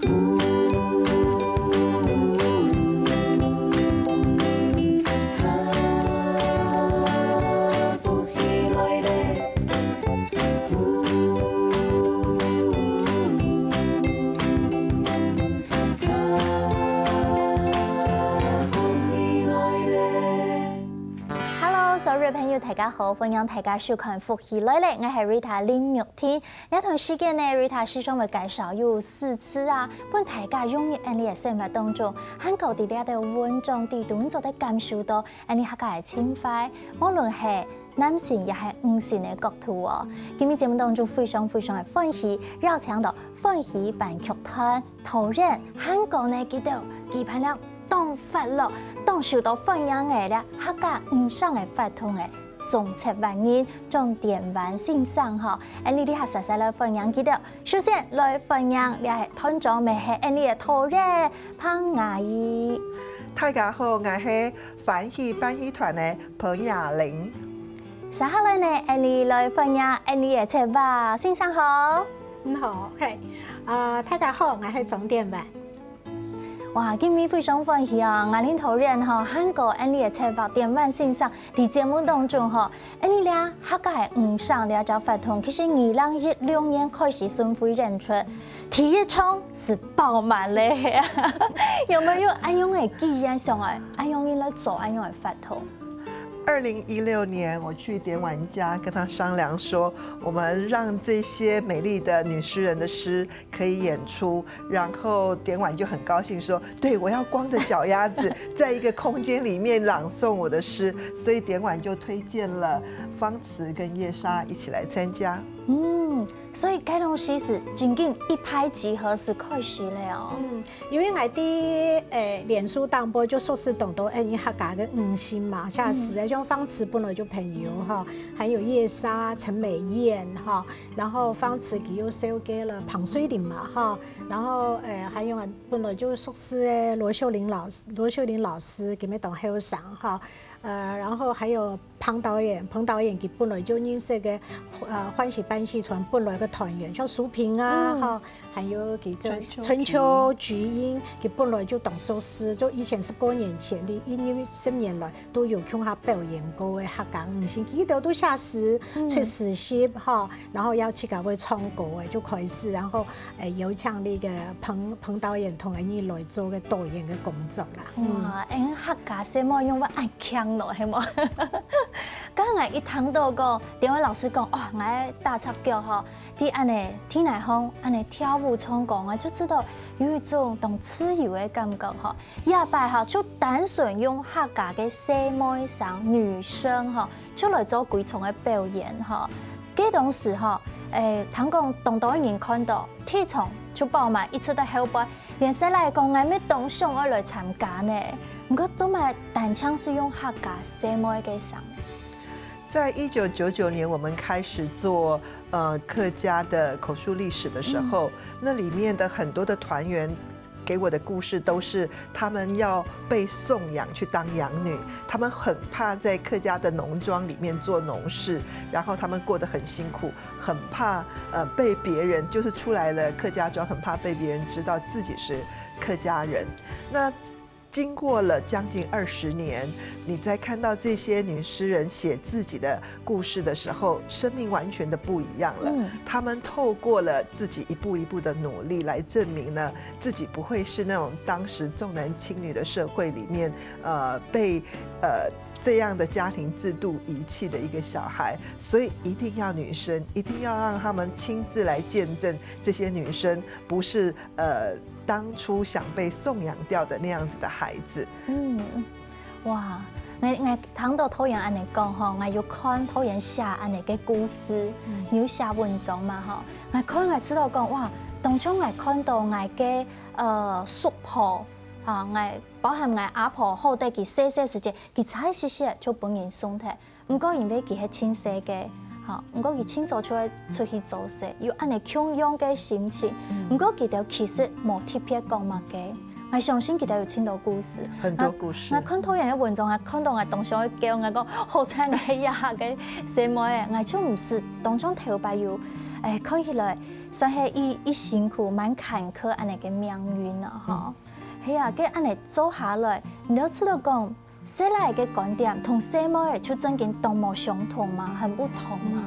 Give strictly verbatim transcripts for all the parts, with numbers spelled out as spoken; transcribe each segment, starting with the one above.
福氣來了。Hello，所有朋友，大家好，歡迎大家收看《福氣來了》，𠊎係Rita林玉婷。這段時間呢，Rita時常會介紹有詩詞啊，分大家融入𠊎俚个生活當中，還過在這兜文章裡肚，你做得感受到𠊎俚客家个情懷，無論係男性也係女性个角度哦。今日節目當中非常非常个歡喜，邀請到歡喜辦劇團、導演，還過呢佢兜舉辦了當活絡、當受到歡迎个這客家女性个活動个總策劃人張典婉先生吼，𠊎俚這下煞煞來歡迎佢兜。首先來歡迎這係團長，乜係𠊎俚个導演彭雅怡。大家好，𠊎係歡喜辦戲團个彭雅玲。接下來呢，𠊎俚來歡迎𠊎俚个策劃先生好。你好，嘿，啊，大家好，𠊎係張典婉。哇，今日非常歡喜哦，雅玲導演吼，還過𠊎俚个策劃典婉先生，在節目當中吼，𠊎俚這客家个女性這隻活動，其實二零一六年開始巡迴演出，第一場就爆滿了，有沒有恁樣个機緣想愛恁樣來做恁樣个活動？二零一六年，我去典婉家，跟她商量說，我們讓這些美麗的女詩人的詩可以演出，然後典婉就很高興說：“對，我要光著腳丫子，在一個空間裡面朗誦我的詩。”所以典婉就推薦了方慈跟葉莎一起來參加。嗯，所以該當時係正經一拍即合，就開始了哦。嗯，因為𠊎在，呃，臉書當中就熟識當多𠊎俚客家个女性嘛，像是像方慈本來就朋友哈，還有葉莎、陳美燕哈，然後方慈佢又紹介了彭水玲嘛哈，然後，呃，還有𠊎本來就熟識个羅秀玲老師，羅秀玲老師，佢乜當後生哈，呃，然後還有彭導演，彭導演佢本來就認識个，呃，歡喜辦戲團本來个團員，像淑萍啊，嗯。哈，還有佢這春秋菊英。春秋菊英，佢本來就當熟識，就以前十多年前的，因為十年來都有共下表演過个客家女性，佢兜都寫詩、嗯。出詩集哈，然後也自家會唱歌个，就開始，然後，呃，有請那個彭，彭導演同𠊎俚來做个導演个工作啦。嗯。哇，𠊎客家細妹仰會恁強咯，係無？剛剛𠊎一聽到講，典婉老師講，哇，𠊎打赤腳吼，在恁呢地泥項恁呢跳舞唱歌，𠊎就知道有一種當自由个感覺吼。這擺吼，就單純用客家个細妹聲、女聲吼，就來做歸場个表演吼。該當時吼，誒，聽講當多人看到，第一場就爆滿，一直到後背，連細賴公𠊎乜當想愛來參加呢。毋過做麼單淨係用客家細妹个聲？在一九九九年，我們開始做，呃，客家的口述歷史的時候，嗯。那裡面的很多的團員給我的故事都是他們要被送養去當養女，他們很怕在客家的農莊裡面做農事，然後他們過得很辛苦，很怕，呃，被別人，就是出來了客家莊，很怕被別人知道自己是客家人。那經過了將近二十年，你再看到這些女詩人寫自己的故事的時候，生命完全的不一樣了。嗯。她們透過了自己一步一步的努力來證明呢，自己不會是那種當時重男輕女的社會裡面，呃，被，呃，這樣的家庭制度遺棄的一個小孩。所以一定要女生，一定要讓她們親自來見證這些女生不是，呃，當初想被送養掉的那樣子的孩子。嗯，哇，𠊎，𠊎聽到導演恁呢講吼，𠊎有看導演寫恁呢个故事，嗯。有寫文章嘛吼，𠊎看𠊎知道講，哇，當初𠊎看到𠊎个，呃，叔婆，啊，𠊎，包含𠊎阿婆，好得佢細細時節，佢差一息息就分人送忒。 毋過因為佢係盡細个，吼，毋過佢盡早就愛出去做事，有恁呢共樣个心情。嗯。毋過佢兜其實無特別講麼个。𠊎相信佢兜有盡多故事。很多故事。啊，𠊎看導演个文章啊，看到𠊎當想愛噭，𠊎講，好彩𠊎係這下个細妹仔，𠊎就毋識當像頭擺有，哎，看起來算係一一辛苦、蠻坎坷恁樣个命運啊，吼。係啊，該恁樣做下來，你都知道講，細賴个觀點同細妹就正經當無相同嘛，很不同嘛。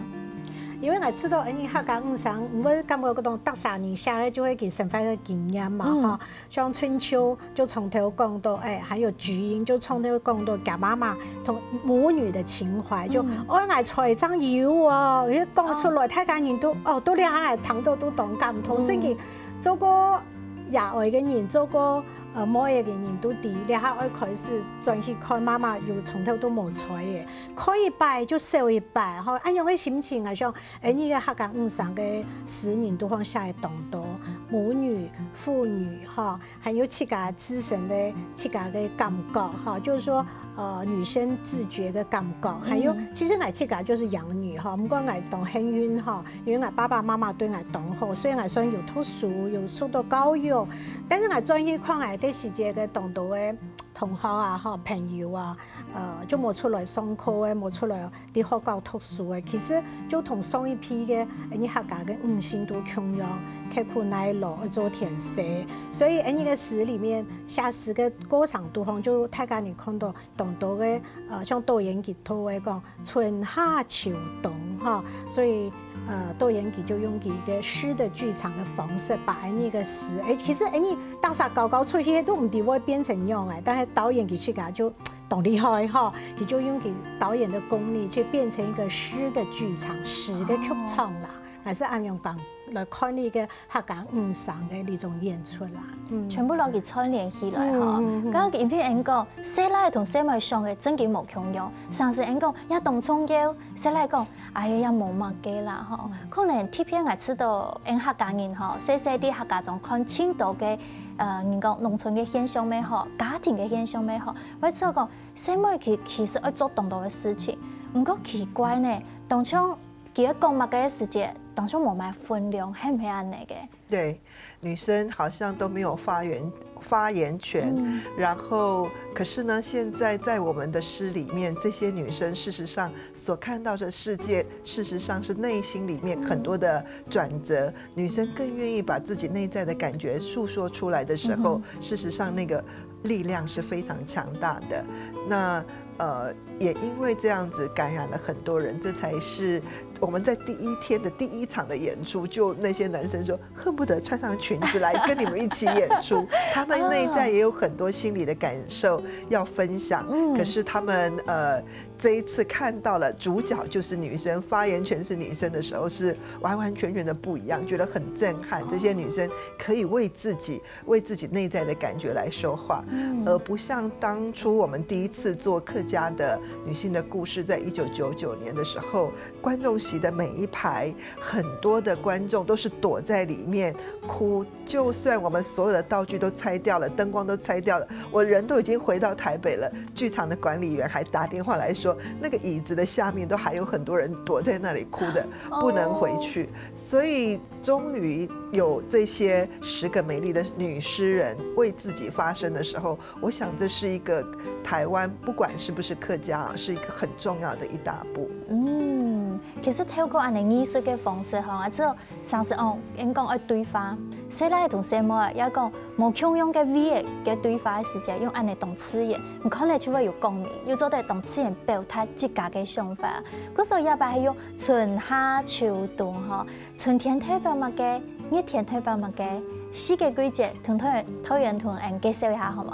因為𠊎知道，哎，你客家女生，毋會感覺嗰種讀冊人寫个就會佢生活个經驗嘛，嗯哈。像春秋就從頭講到，哎，還有菊英就從頭講到佢媽媽同母女的情懷，就嗯哦，愛財正有哦，佢講出來，大家人都哦，都這下聽到都當感動，嗯真个做過爺哀个人，做過呃妹个人都知，這下愛開始轉去看媽媽有從頭都無財个，看一擺就笑一擺，吼，恁樣个心情啊，像哎，你个客家女生个詩人都放寫个當多，母女、父女，哈，還有自家自身的自家个感覺，哈，就是說，呃，女生自覺个感覺，還有，嗯其實𠊎自家就是養女，哈，毋過𠊎當幸運，哈，因為𠊎爸爸媽媽對𠊎當好，所以𠊎算有讀書，有受到教育，但是𠊎轉去看𠊎个時節个當多个同學啊，哈，朋友啊，呃，就無出來上課个，無出來在學校讀書个，其實就同上一批个，你客家个女性都共樣，刻苦耐勞，愛做田事。所以，你个詩裡面寫詩个過程當中，就大家你看到當多个，呃，像導演佢都會講春夏秋冬哈，所以。呃，導演佢就用佢个詩的劇場的方式，把恁呢个詩，哎，其實恁呢大家搞搞出去都毋知會變成樣哎，但是導演佢自家就當厲害哈，佢就用佢導演的功力去變成一個詩的劇場，詩个劇場啦，還是恁樣講來看你个客家女生个這種演出啦。嗯，全部摎佢串聯起來吼。嗯嗯嗯剛剛因為𠊎講，細賴同細妹想个正經無共樣，像係𠊎講，也當重要，細賴講，哎呀，也無麼个啦吼。可能特別𠊎知道，𠊎客家人吼，細細在客家庄看盡多个，呃，人講農村个現象也好，家庭个現象也好，𠊎知道講，細妹其其實愛做當多个事情，毋過奇怪呢，當像佢愛講麼个時節，當像無麼个分量，係毋係恁呢个？对，女生好像都没有发言发言权，嗯然后可是呢，现在在我们的诗里面，这些女生事实上所看到的世界，事实上是内心里面很多的转折。女生更愿意把自己内在的感觉诉说出来的时候，事实上那个力量是非常强大的。那呃，也因为这样子感染了很多人，这才是我们在第一天的第一场的演出，就那些男生说恨不得穿上裙子来跟你们一起演出，他们内在也有很多心里的感受要分享，嗯可是他们呃。这一次看到了主角就是女生，发言权是女生的时候，是完完全全的不一样，觉得很震撼。这些女生可以为自己为自己内在的感觉来说话，而不像当初我们第一次做客家的女性的故事，在一九九九年的时候，观众席的每一排，很多的观众都是躲在里面哭。就算我们所有的道具都拆掉了，灯光都拆掉了，我人都已经回到台北了，剧场的管理员还打电话来说，那个椅子的下面都还有很多人躲在那里哭的，不能回去。所以终于有这些十个美丽的女诗人为自己发声的时候，我想这是一个台湾不管是不是客家啊，是一个很重要的一大步。嗯，其實透過恁樣藝術个方式吼，啊，之後像係哦，𠊎講愛對話，細賴同細妹，也講無共樣个位个對話个時節，用恁樣當自然，你看了就會有共鳴，又做得當自然表達自家个想法。故所以也把係用春夏秋冬吼，春天代表麼个，熱天代表麼个，四个季節同同導演同𠊎介紹一下好無？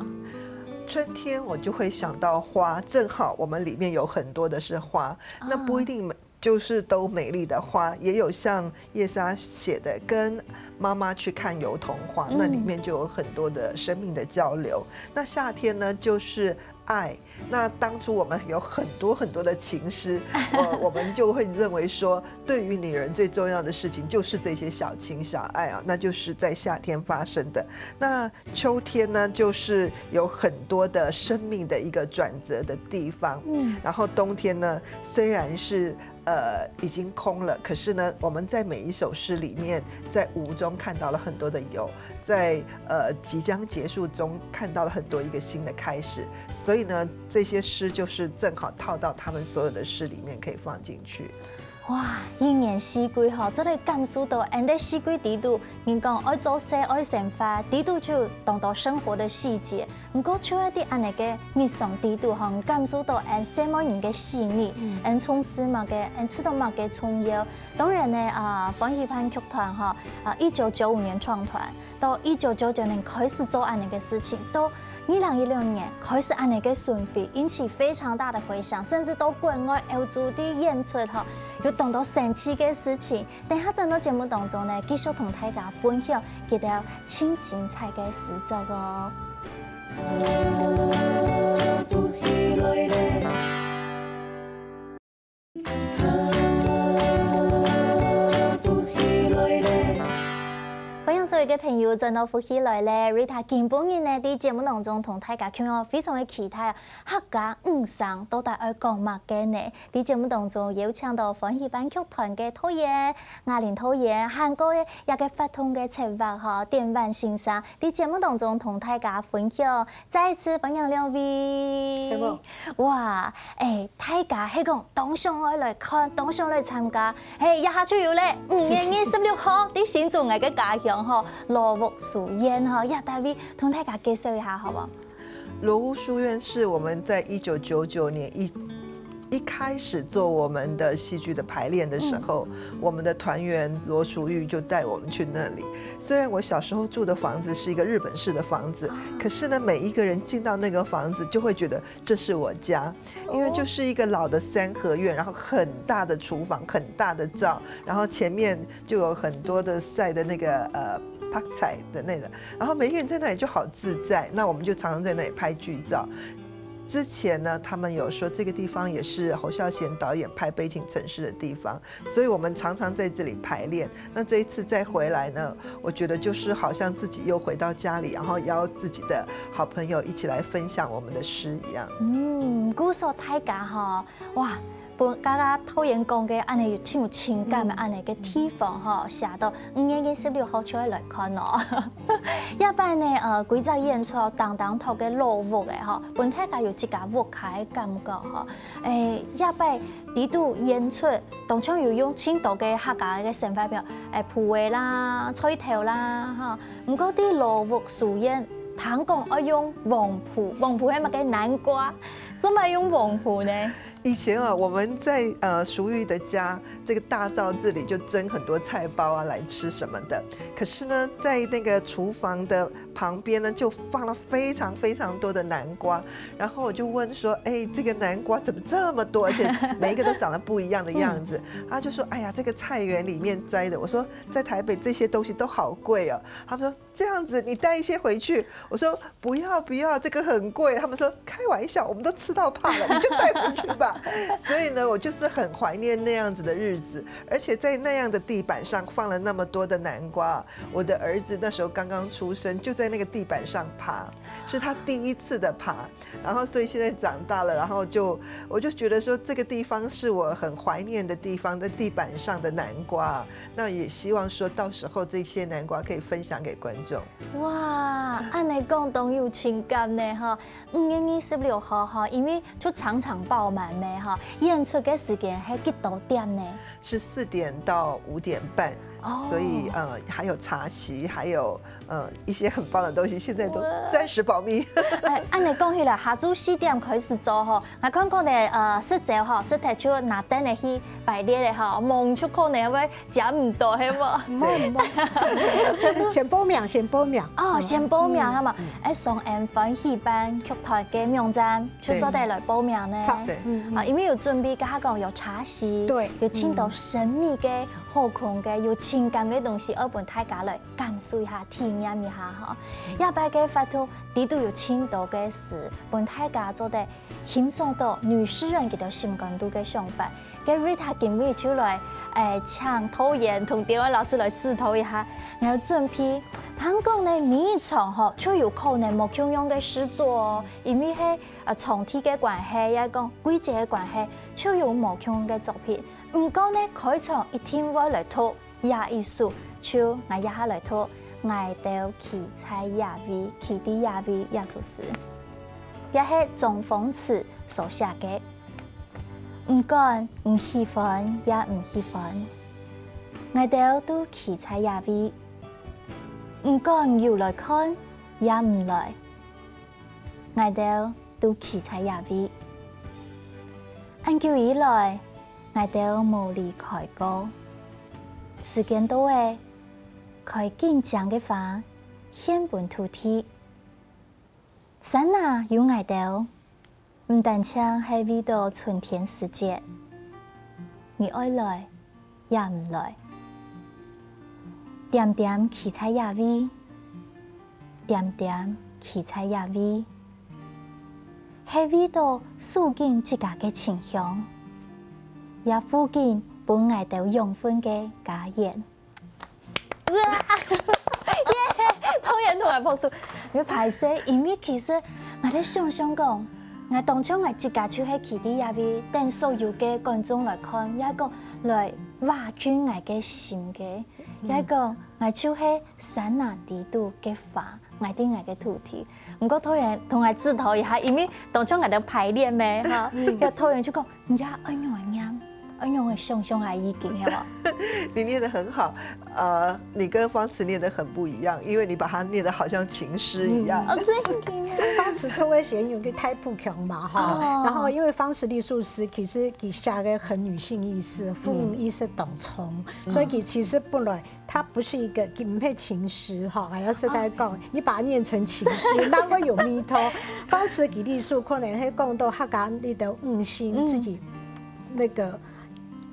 春天我就会想到花，正好我们里面有很多的是花，那不一定就是都美丽的花，也有像叶莎写的跟妈妈去看油桐花，那里面就有很多的生命的交流。那夏天呢，就是爱。那当初我们有很多很多的情诗，我我们就会认为说，对于女人最重要的事情就是这些小情小爱啊，那就是在夏天发生的。那秋天呢，就是有很多的生命的一个转折的地方。嗯，然后冬天呢，虽然是呃已经空了，可是呢，我们在每一首诗里面，在无中看到了很多的有，在呃即将结束中看到了很多一个新的开始。所以呢，这些诗就是正好套到他们所有的诗里面可以放进去。哇，一年四季吼，做得感受到𠊎等四季裡肚，人講愛做事、愛生活，裡肚就當多生活个細節。毋過就係在恁樣个日常裡肚吼，感受到𠊎等細妹人个細膩，𠊎等從事麼个，𠊎等知道麼个重要。當然呢，啊，歡喜盼劇團吼，啊，一九九五年創團，到一九九九年開始做恁樣个事情，到二零一六年開始恁樣个巡迴，引起非常大的迴響，甚至到國外歐洲个演出吼，有當多神奇个事情。等下轉到節目當中呢，繼續同大家分享佢兜盡精彩个事蹟哦。歡迎所有个朋友轉到福氣來了。Rita今晡日呢，在節目當中同大家共樣非常个期待啊，客家五聲到底愛講麼个呢？在節目當中邀請到歡喜盼劇團个導演雅玲導演，還過這个活動个策劃吼，典範先生，在節目當中同大家分享。再一次歡迎兩位。哇，欸，大家係講當想愛來看，當想來參加，係，這下就有了，五月二十六號，在新竹𠊎个家鄉吼，羅屋書院吼，這單位同大家介紹一下好無？羅屋書院是我們在一九九九年一一開始做我們的戲劇的排練的時候，我們的團員羅淑玉就帶我們去那裡。雖然我小時候住的房子是一個日本式的房子，可是呢，每一個人進到那個房子就會覺得這是我家，因為就是一個老的三合院，然後很大的廚房，很大的灶，然後前面就有很多的曬的那個呃白菜的那个，然后每一个人在那里就好自在，那我们就常常在那里拍剧照。之前呢，他们有说这个地方也是侯孝贤导演拍《悲情城市》的地方，所以我们常常在这里排练。那这一次再回来呢，我觉得就是好像自己又回到家里，然后邀自己的好朋友一起来分享我们的诗一样。嗯，故所大家吼，哇，分刚刚导演讲个安尼有真有情感的安尼个地方吼，写到五月二十六号就会来看哦。这摆呢，呃，规则演出当当头个老屋的吼，分大家有自家屋下个感觉吼。诶，这摆底肚演出，当中有用真多个客家个生活表，诶，布围啦、菜头啦，吼。毋过底老屋书院，听讲爱用黄布，黄布系么个南瓜，做么用黄布呢？以前啊，我们在呃熟玉的家这个大灶这里就蒸很多菜包啊来吃什么的。可是呢，在那个厨房的旁边呢，就放了非常非常多的南瓜。然后我就问说：“哎，这个南瓜怎么这么多？而且每一个都长得不一样的样子。”他就说：“哎呀，这个菜园里面摘的。”我说：“在台北这些东西都好贵哦。”他们说：“这样子，你带一些回去。”我说：“不要不要，这个很贵。”他们说：“开玩笑，我们都吃到怕了，你就带回去吧。”所以呢，我就是很怀念那样子的日子，而且在那样的地板上放了那么多的南瓜。我的儿子那时候刚刚出生，就在那个地板上爬，是他第一次的爬。然后，所以现在长大了，然后就我就觉得说，这个地方是我很怀念的地方，在地板上的南瓜。那也希望说到时候这些南瓜可以分享给观众。哇，安尼讲当有情感呢吼！五月二十六号吼，因为就场场爆满咩吼，演出个时间系几多点呢？是四点到五点半，所以呃还有茶席，还有呃一些很棒的东西，现在都暂时保密。哎，安尼讲起来，下晝四点开始做吼， 𠊎看过呢，呃，食朝吼，食忒就拿凳仔去排列咧吼，望出可能會食毋到，係無？毋好毋好，先報名，先報名。哦，先報名係嘛？哎，上𠊎等歡喜辦劇團个網站就做得來報名呢。對，啊，因為有準備，剛剛講有茶席，對有盡多神秘个、好看个、有情感个東西，愛分大家來感受一下、體驗一下吼。這擺个活動，裡肚有盡多个事，分大家做得 欣賞到女詩人佢兜心肝肚个想法。該Rita今晡日就來，誒，請導演同電玩老師來指導一下。𠊎準備，聽講呢，每一場吼，就有可能無共樣个詩作哦，因為係，呃，場地个關係，也講季節个關係，就有無共樣个作品。毋過呢，開場一定會來讀 這一首，就𠊎這下來讀，𠊎兜企在這位，企在這位這首詩。這係鍾豐慈所寫个。毋管你喜歡也毋喜歡，𠊎兜都企在這位。毋管有來看也毋來，𠊎兜都企在這位。恁久以來，𠊎兜無離開過。時間到咧，開緊張个花，獻分土地。山林有𠊎兜，毋單淨係為著春天時節，你愛來也毋來。恬恬企在這位，恬恬企在這位，係為著守緊自家个清香，也護緊分𠊎兜養分个家園。 耶！桃園同𠊎拍手，因為歹勢，因為其實𠊎在想想講，𠊎當像𠊎自家就係企在這位，等所有个觀眾來看，也講來挖掘𠊎个心个，也講𠊎就係山林底肚个花，𠊎在𠊎个土地。毋過桃園同𠊎指導一下，因為當像𠊎在排練咩，哈，該桃園就講， 你這愛仰仔念，愛仰仔想像个意境，係無？你念得很好，呃，你跟方慈念得很不一樣，因為你把它念得好像情詩一樣。哦，真个。方慈讀个時有个大埔腔嘛，哈，哦然後因為方慈這首詩，其實佢寫个很女性意識、婦女意識當重，所以佢其實本來它不是一個，佢毋係情詩哈，還要是在講，你把它念成情詩，那會有味道。方慈佢這首可能係講到客家裡的女性自己那個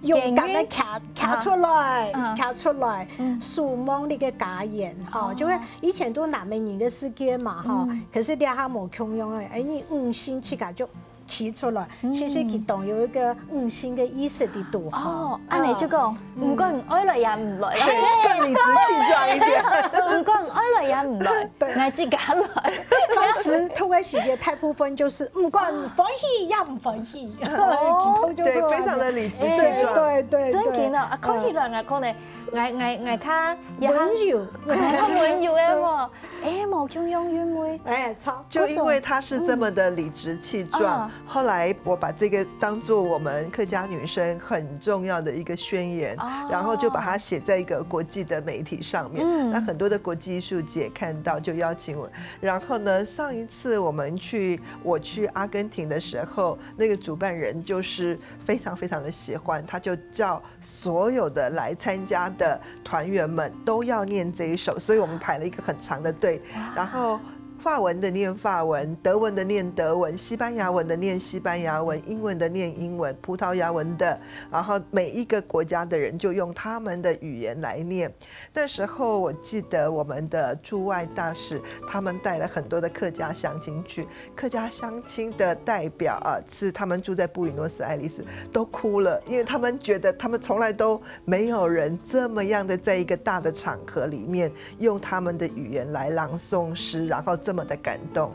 勇敢的徛徛出來，嗯徛出來，守望你个家園哈，就係以前都男人个世界嘛哈，可是這下無共樣个，哎，你女性自家就 企出來，其實佢當有一個女性个意識在肚項。哦，恁仔就講，毋管愛來也毋來啦。對，更理直氣壯一點。毋管愛來也毋來，𠊎自家來。當時讀个時節，大部分就是毋管歡喜也毋歡喜，哦佢就对，非常的理直气壮。对对对，真个哦，啊，看起來𠊎可能，𠊎𠊎𠊎較也較温柔，哎，較温柔个哦，哎，無共樣韻味。哎，超就因为他是这么的理直气壮，嗯后来我把这个当做我们客家女生很重要的一个宣言，哦然后就把它写在一个国际的媒体上面。嗯那很多的国际艺术节看到就邀请我。然后呢，上一次我们去我去阿根廷的时候，那个主办人就是非常非常的喜欢，他就叫所有的来参加的团员们都要念这一首，所以我们排了一个很长的队，然后。法文的念法文，德文的念德文，西班牙文的念西班牙文，英文的念英文，葡萄牙文的，然后每一个国家的人就用他们的语言来念。那时候我记得我们的驻外大使他们带了很多的客家乡亲去，客家乡亲的代表啊，是他们住在布宜诺斯艾利斯，都哭了，因为他们觉得他们从来都没有人这么样的在一个大的场合里面用他们的语言来朗诵诗，然后这么的感动。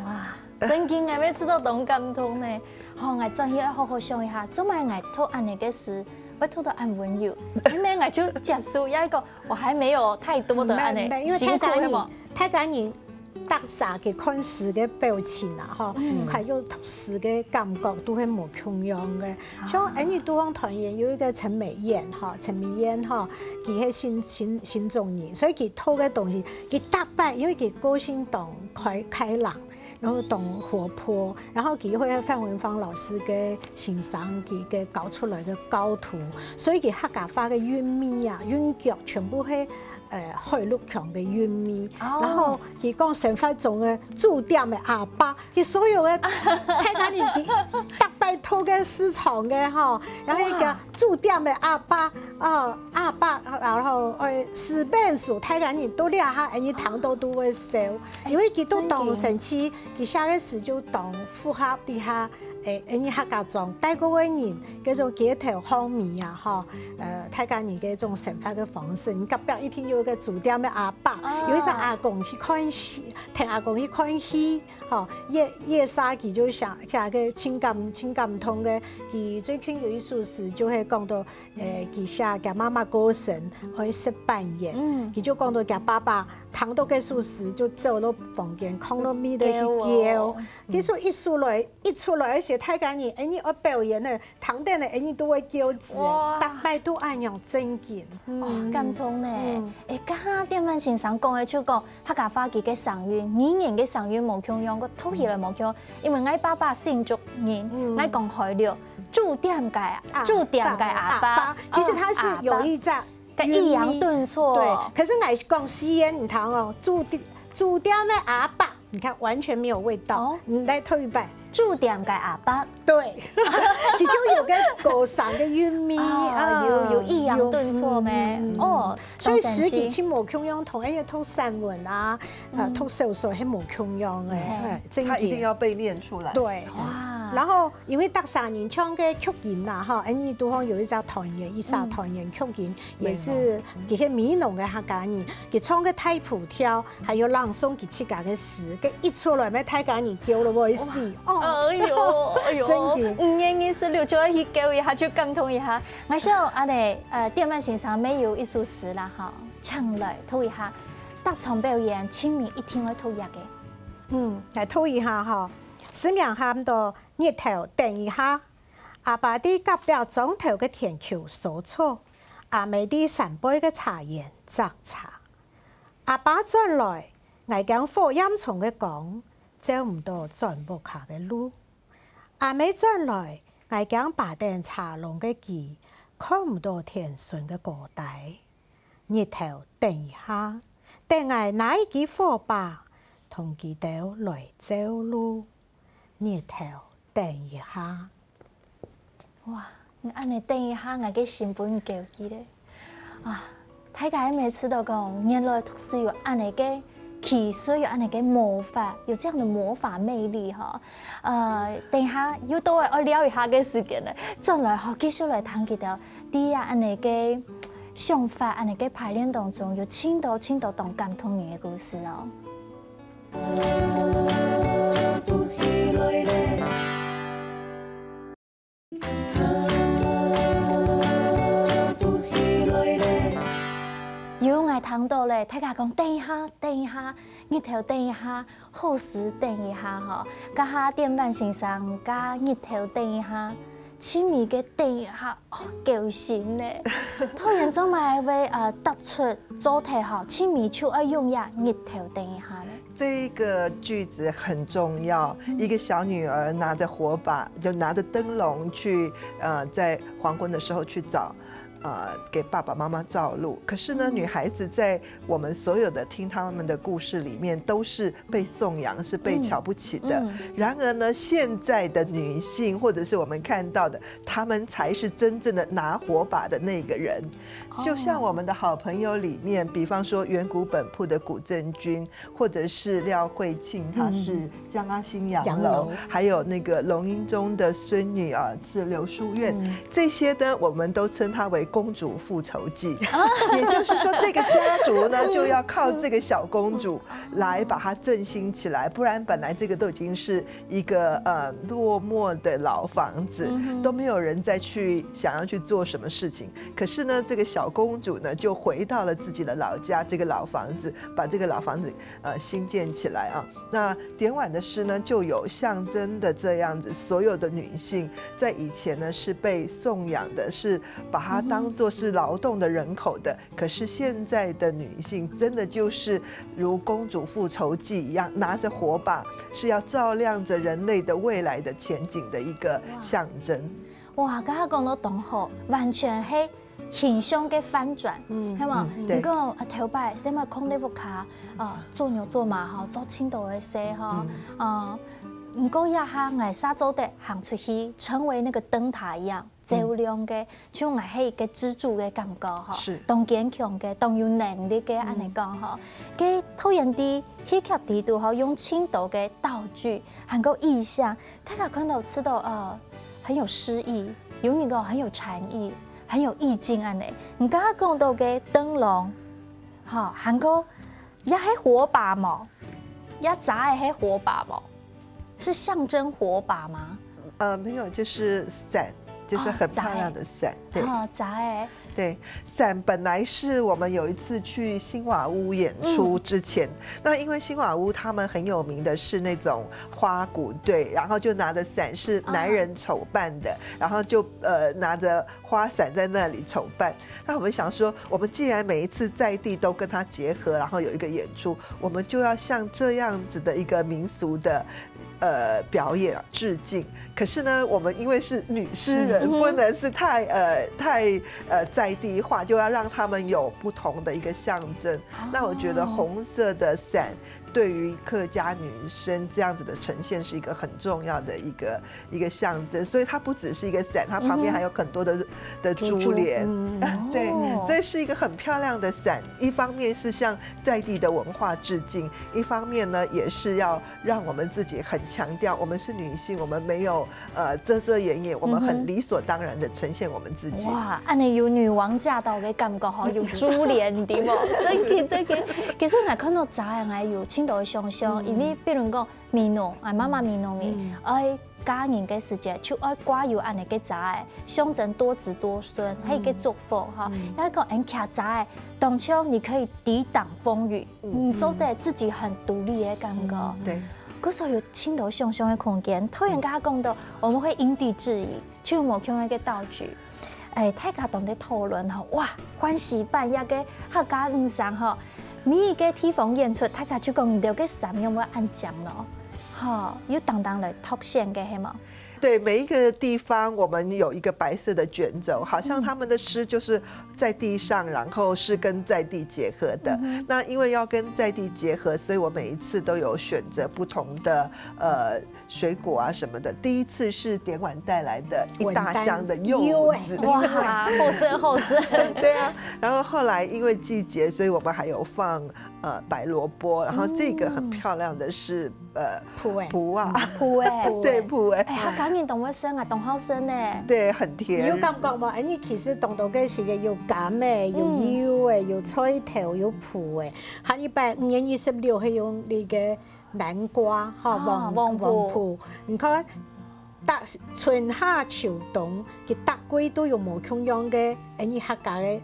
哇，真个，𠊎每次都當感動呢。吼，𠊎轉去愛好好想一下，做麼个𠊎讀恁仔个詩，會讀到恁溫柔？因為𠊎就接受，也講我還沒有太多的恁毋係毋係，因仔辛苦，為大家人係無？大家人，大家个看詩个表情啊，吼，還有讀詩个感覺都係無共樣个。像恁仔都方團員有一個陳美燕哈，陳美燕哈，佢係新新新竹人，所以佢讀个東西，佢逐擺因為佢個性當開開朗。 然後當活潑，然後佢會范文芳老師个先生佢个教出來个教徒，所以佢客家話个韻味啊、韻腳全部係呃海陸腔个韻味。哦然後佢講生活中个駐店个阿伯，佢所有个大家人佢逐擺讀个市場个吼，然後一個駐店个阿伯啊、阿伯，然後呃四本書，大家人都這下，哎，你聽到都會笑。 因為佢都當神奇，佢寫个詩就當符合這下，誒，𠊎客家庄帶過个人，該種街頭巷尾啊，吼，呃，大家人个一種生活个方式。你隔壁一定有一個駐店个阿伯，有一隻阿公去看戲，聽阿公去看戲，吼，夜夜殺佢就寫寫个情感情感痛个，佢最近有一首詩就係講到，誒，佢寫佢媽媽過身，愛食粄圓，佢就講到佢爸爸 聽到該首詩就走到房間，囥到尾頭去噭。其實一出來，一出來，而且大家呢，恁樣愛表演呢，聽等呢，恁樣都會噭眵，哇。逐擺都恁樣正經。哦，感動呢。嗯。欸，剛剛典範先生講个就講，客家話佢个聲音，語言个聲音無共樣，个讀起來無共樣，因為𠊎爸爸新竹人，嗯。𠊎講海陸，駐店个，啊，駐店个阿伯，阿伯，其實它是有一隻哦，阿伯。个抑揚頓挫。對，可是𠊎講四縣，你聽哦，駐店，駐店个阿伯，你看完全沒有味道。哦。你來讀一擺。駐店个阿伯。對，佢就有个高山个韻味，啊，啊，有，有抑揚頓挫咩？嗯，嗯，嗯。哦，所以實際上無共樣，同，因為讀散文啊，呃，嗯。讀小說係無共樣个，嗯。哎，真的。它一定要被念出來。對。哇。然後因為逐儕人唱个曲音啦，哈，哎，你都好有一隻團員，一首團員曲音，嗯。也是這些美濃个客家人，佢唱个大埔調， 還有朗誦佢自家个詩，該一出來，乜大家人噭到會死。哇，哦。哎喲，哎喲，真的。五月二十六就愛去噭一下，就感動一下。𠊎想恁呢，呃，典範先生乜有一首詩啦，哈，請來讀一下。逐場表演，盡尾一定愛讀這个。嗯，來讀一下哈。詩名喊做《日頭等一下》。阿爸在隔壁莊頭个田坵挲草，阿姆在山背个茶園摘茶。 阿爸轉來，𠊎驚火焰中个光，照毋到轉屋下个路。阿姆轉來，𠊎驚爬等茶籠个枝，看毋到田脣个高低。日頭等一下，等𠊎拿一支火把，同佢兜來照路。日頭等一下。 哇，你恁呢等一下，𠊎个心分你噭起咧。啊，大家有無試著講，原來讀詩有恁呢个氣勢，有恁呢个魔法，有這樣的魔法魅力哈。呃，等一下又到愛尞一下个時間了，轉來吼，繼續來聽佢兜在恁呢个想法、恁呢个排練當中，有盡多盡多當感動人个故事哦。 有，𠊎聽著咧，大家講等一下，等一下，日頭等一下，好詩等一下吼。這下典範先生佮日頭等一下，盡尾个等一下，哦，噭心呢。導演做麼个會，呃，突出做忒吼，盡尾就愛用這日頭等一下呢？ 這個句子很重要。嗯。一個小女兒拿著火把，就拿著燈籠去，呃，在黃昏的時候去找，呃，給爸爸媽媽照路。可是呢，嗯。女孩子在我們所有的聽她們的故事裡面，都是被頌揚，是被瞧不起的。嗯。嗯。然而呢，現在的女性，或者是我們看到的，她們才是真正的拿火把的那個人。哦。就像我們的好朋友裡面，比方說遠古本舖的古鎮君， 或者是廖慧庆，她是江阿新洋樓，嗯。洋樓。還有那個龍瑛宗的孫女啊，是劉書院。嗯。這些呢，我們都稱她為公主復仇記。啊。也就是說，這個家族呢，嗯。就要靠這個小公主來把它振興起來，不然本來這個都已經是一個，呃，落寞的老房子，嗯哼。都沒有人再去想要去做什麼事情。可是呢，這個小公主呢，就回到了自己的老家，這個老房子，把這個老房子 呃，興建起來啊。那典婉的詩呢，就有象徵的這樣子，所有的女性在以前呢，是被頌揚的，是把她當作是勞動的人口的。嗯哼。可是現在的女性真的就是如公主復仇記一樣，拿著火把，是要照亮著人類的未來的前景的一個象徵。哇，剛剛講到當好，完全係 形象个翻轉，嗯，係無？嗯，對。你講，啊，頭擺細妹囥在屋下，啊，做牛做馬吼，做盡多个事吼，嗯。啊，毋過這下𠊎煞做得行出去，成為那個燈塔一樣，嗯。照亮个，像𠊎係一個支柱个感覺吼，是。當堅強个，當有能力个，嗯。恁呢講吼。該導演在戲劇裡肚吼，用盡多个道具，還過意象，大家看到知道，呃，很有詩意，有那個很有禪意。 很有意境恁呢。你剛剛講到个燈籠，吼，還過也係火把無？也遮个係火把無？是象徵火把嗎？呃，沒有，就是傘。就是很漂亮的伞，对。哦，遮个。对，伞本来是我们有一次去新瓦屋演出之前，那因为新瓦屋他们很有名的是那种花鼓队，然后就拿着伞，是男人筹办的，然后就呃拿着花伞在那里筹办。那我们想说，我们既然每一次在地都跟它结合，然后有一个演出，我们就要向这样子的一个民俗的呃表演致敬。可是呢，我们因为是女诗人，嗯哼。不能是太呃太呃在地化，就要让他们有不同的一个象征。那我觉得红色的伞对于客家女生这样子的呈现是一个很重要的一个一个象征，所以它不只是一个伞，它旁边还有很多的的珠珠珠帘，嗯。对，哦。所以是一个很漂亮的伞。一方面是向在地的文化致敬，一方面呢也是要让我们自己很强调，我们是女性，我们没有呃遮遮掩掩，我们很理所当然的呈现我们自己。哇，恁呢有女王驾到个感觉吼，有珠帘，对无？真个真个，其实𠊎看到遮个，𠊎有盡多个想像，因为比如講美濃，啊媽媽美濃个，愛嫁人个時節，就愛掛有恁呢个遮个，象徵多子多孫，係一个祝福吼。也講𠊎騎遮个，當像你可以抵擋風雨，你做得自己很獨立个感覺。对。故所有盡多想像个空間。頭先剛剛講到，我們會因地制宜，就無共樣个道具。哎，大家當在討論吼，哇，歡喜扮演个客家女生吼，每一个地方演出，大家就講你兜个衫有無恁靚咯？吼，有當當來挑選个係無？对，每一个地方我们有一个白色的卷轴，好像他们的诗就是在地上，然后是跟在地结合的。那因为要跟在地结合，所以我每一次都有选择不同的呃水果啊什么的。第一次是点碗带来的一大箱的柚子，哇，好食好食。对啊，然后后来因为季节，所以我们还有放呃白萝卜，然后这个很漂亮的是呃普洱，普洱，普洱，对，普洱，哎，客家人當會食啊，當好食呢。对，很甜。有感覺無？哎，你其實當多个時節有柑个，有柚个，有菜頭，有普洱。下禮拜五月二十六係用那个南瓜哈，黃黃普。你看，大春夏秋冬，佢逐季都有無共樣个，哎，你客家个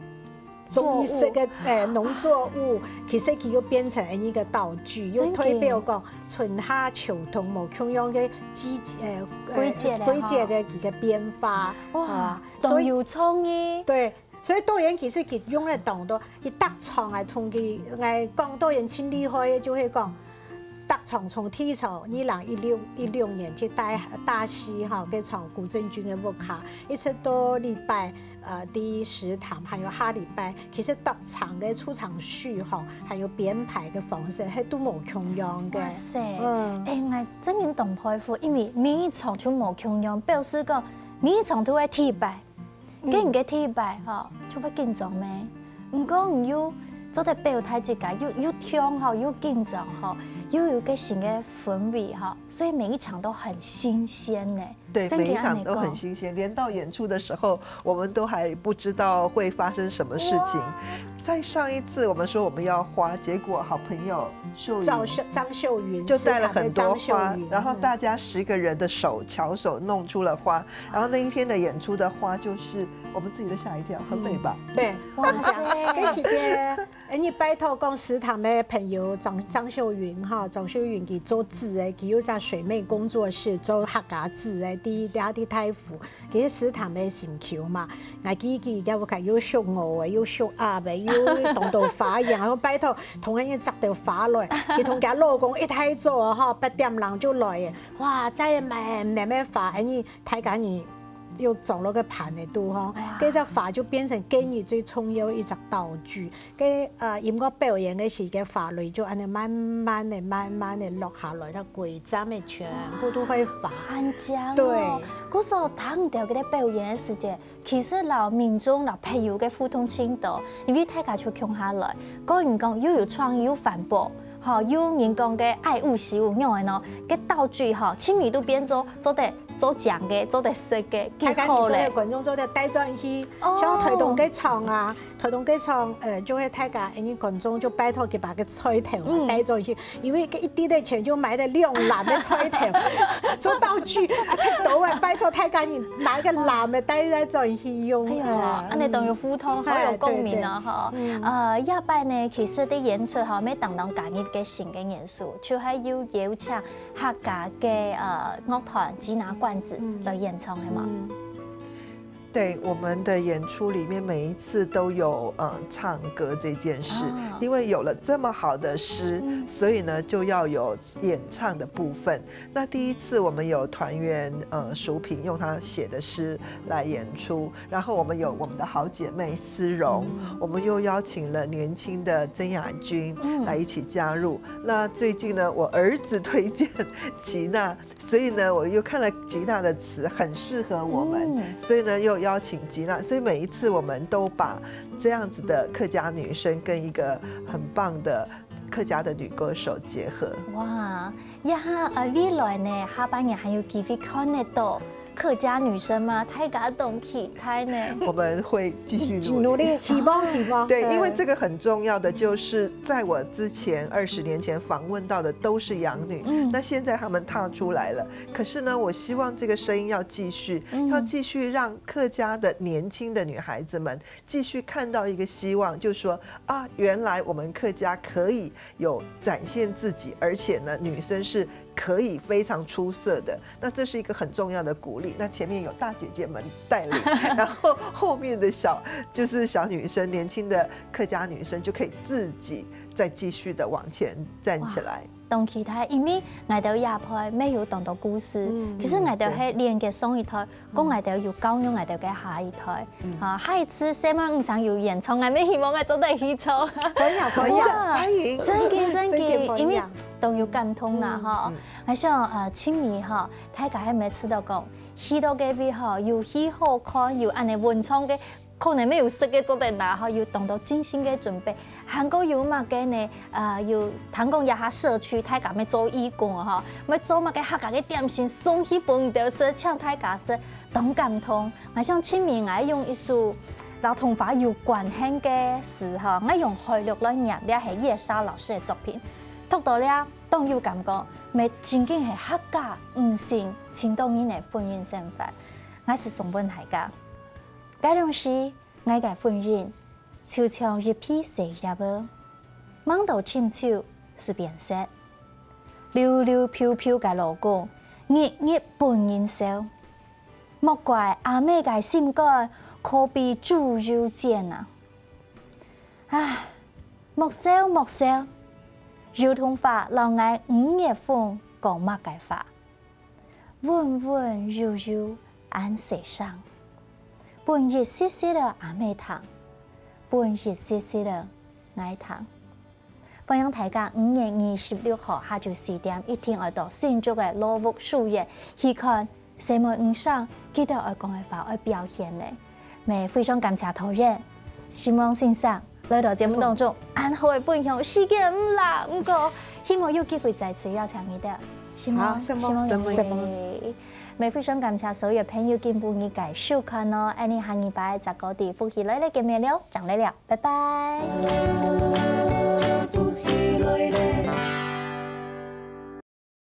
中意食个呃農作物，其實佢又變成一个道具，又代表講春夏秋冬無共樣个季節，呃，季節个哈，季節个一个變化。哇，啊，所以當有創意。对，所以導演其實佢用了當多，佢逐場啊，同佢，𠊎講導演盡厲害个，就係講 逐場從第一場二零一六一六年去大大溪哈，該場古鎮軍个屋下，一直到禮拜呃第十堂，還有下禮拜，其實逐場个出場序哈，還有編排个方式，係都無共樣个。哇塞，嗯，哎，𠊎真个當佩服，因為每一場就無共樣，表示講每一場都會特別。 該你个第一擺吼，就會緊張咩？毋過你又做得表態自家，又又暢吼，又緊張吼，又有个新个氛圍吼，所以每一場都很新鮮呢。對，每一場都很新鮮，連到演出的時候，我們都還不知道會發生什麼事情。在上一次我們說我們要花，結果好朋友秀雲，張秀雲就帶了很多花，然後大家十個人的手巧手弄出了花， 然後那一天的演出的花就是我們自己都嚇一跳，很美吧？對，哇塞，該時節，哎，你拜託講食堂个朋友張張秀雲哈，張秀雲佢做紙个，佢有隻水妹工作室做客家紙个，在在大湖，其實食堂个心臼嘛，𠊎記佢在屋下又畜鵝个，又畜鴨个，又當多花樣，然後拜託同人家摘到花來，佢同佢老公一大早啊哈，八點零就來个，哇，摘滿滿个花，哎，你 大家人又裝落个盤仔肚吼，該隻花就變成該日最重要一隻道具。該呃音樂表演个時，該花蕊就恁樣慢慢个、慢慢个落下來，該歸站个全部都係花。很靚哦。對。故所聽到佢个表演个時節，其實摎民眾、摎朋友个互動盡多，因為大家就共下來，個人講又有創意又環保，吼，又人講个愛物惜物樣个喏，該道具吼，盡尾都變做做得做醬个，做得食个，幾好咧。大家做得觀眾做得帶轉去，哦。像台東个場啊，台東个場，呃，就會大家，因為觀眾就拜託佢把个菜頭啊，嗯。帶轉去，因為一滴个錢就買得兩籃个菜頭，做道具，啊，太多啊，拜託大家你拿一個籃个帶帶轉去用。哎呀，啊。恁樣當有互動，好有共鳴啊，哎，對，對。哈。嗯。呃，這擺呢，其實在演出哈，乜當當加入个新个元素，就係有邀請 客家个，呃，樂團吉拿罐子，嗯。來演唱，係無？嗯。對，我們的演出裡面每一次都有，呃，唱歌這件事，哦。因為有了這麼好的詩，嗯。所以呢，就要有演唱的部分。那第一次我們有團員，呃，淑萍用她寫的詩來演出，然後我們有我們的好姐妹思蓉，嗯。我們又邀請了年輕的曾雅君，嗯。來一起加入。那最近呢，我兒子推薦吉娜，所以呢，我又看了吉娜的詞，很適合我們，嗯。所以呢，又邀請吉娜。所以每一次我們都把這樣子的客家女聲跟一個很棒的客家的女歌手結合。哇，這下，呃，未來呢，下半年還有機會看得到客家女聲嗎？大家當期待呢。我們會繼續努力。努力，希望，希望。對，嗯。因為這個很重要的，就是在我之前二十年前訪問到的都是養女，嗯。那現在她們踏出來了。可是呢，我希望這個聲音要繼續，嗯。要繼續讓客家的年輕的女孩子們繼續看到一個希望，就是說，啊，原來我們客家可以有展現自己，而且呢，女生是可以非常出色的。那這是一個很重要的鼓勵。那前面有大姐姐們帶領，然後後面的小，就是小女生，年輕的客家女生就可以自己再繼續的往前站起來。哇，當期待，因為𠊎兜這輩乜有當多故事，嗯。其實𠊎兜係連結上一代， 講𠊎兜有教育𠊎兜个下一代。嗯。啊，下一次細妹五聲有演唱，𠊎乜希望𠊎做得去唱。歡迎，歡迎，哇，歡迎。真个，真个，真个歡迎。因為當有感動啦，嗯。吼。嗯。𠊎想，呃，盡尾吼，大家係毋係試著講，去到該位吼，有戲好看，有恁樣文創个，可能乜有食个做得拿，吼，有當多精心个準備。 還過有麼个呢？呃，有聽講這下社區大家乜做義工吼，乜做麼个客家个點心送去分人兜食，請大家食，當感動。𠊎想盡尾𠊎用一首摎桐花有關係个詩吼，𠊎用海陸來唸，這係葉莎老師个作品。讀到這，當有感覺，乜正經係客家女性盡多人个婚姻生活。𠊎係送分大家。該當時，𠊎个婚姻 就像一批細葉仔，吂到深秋就變色。溜溜飄飄个老公，日日分人笑。莫怪阿姆个心肝可比豬油煎啊！唉，莫愁莫愁，有桐花摎𠊎五月紅講麼个話？ 溫溫柔柔恁細聲，分一息息仔阿姆聽，分一息息仔𠊎聽。歡迎大家五月二十六號下晝四點，一定愛到新竹个老屋書院去看細妹五聲，佢兜愛講个話，愛表現个。 乜非常感謝導演、新望先生來到節目當中，恁好个分享。時間毋罅，毋過希望有機會再次邀請你兜。新望，好，新望，新望，新望。乜非常感謝所有朋友今晡日个收看哦，恁樣下禮拜再過在福氣來了見面了，正來了，拜拜。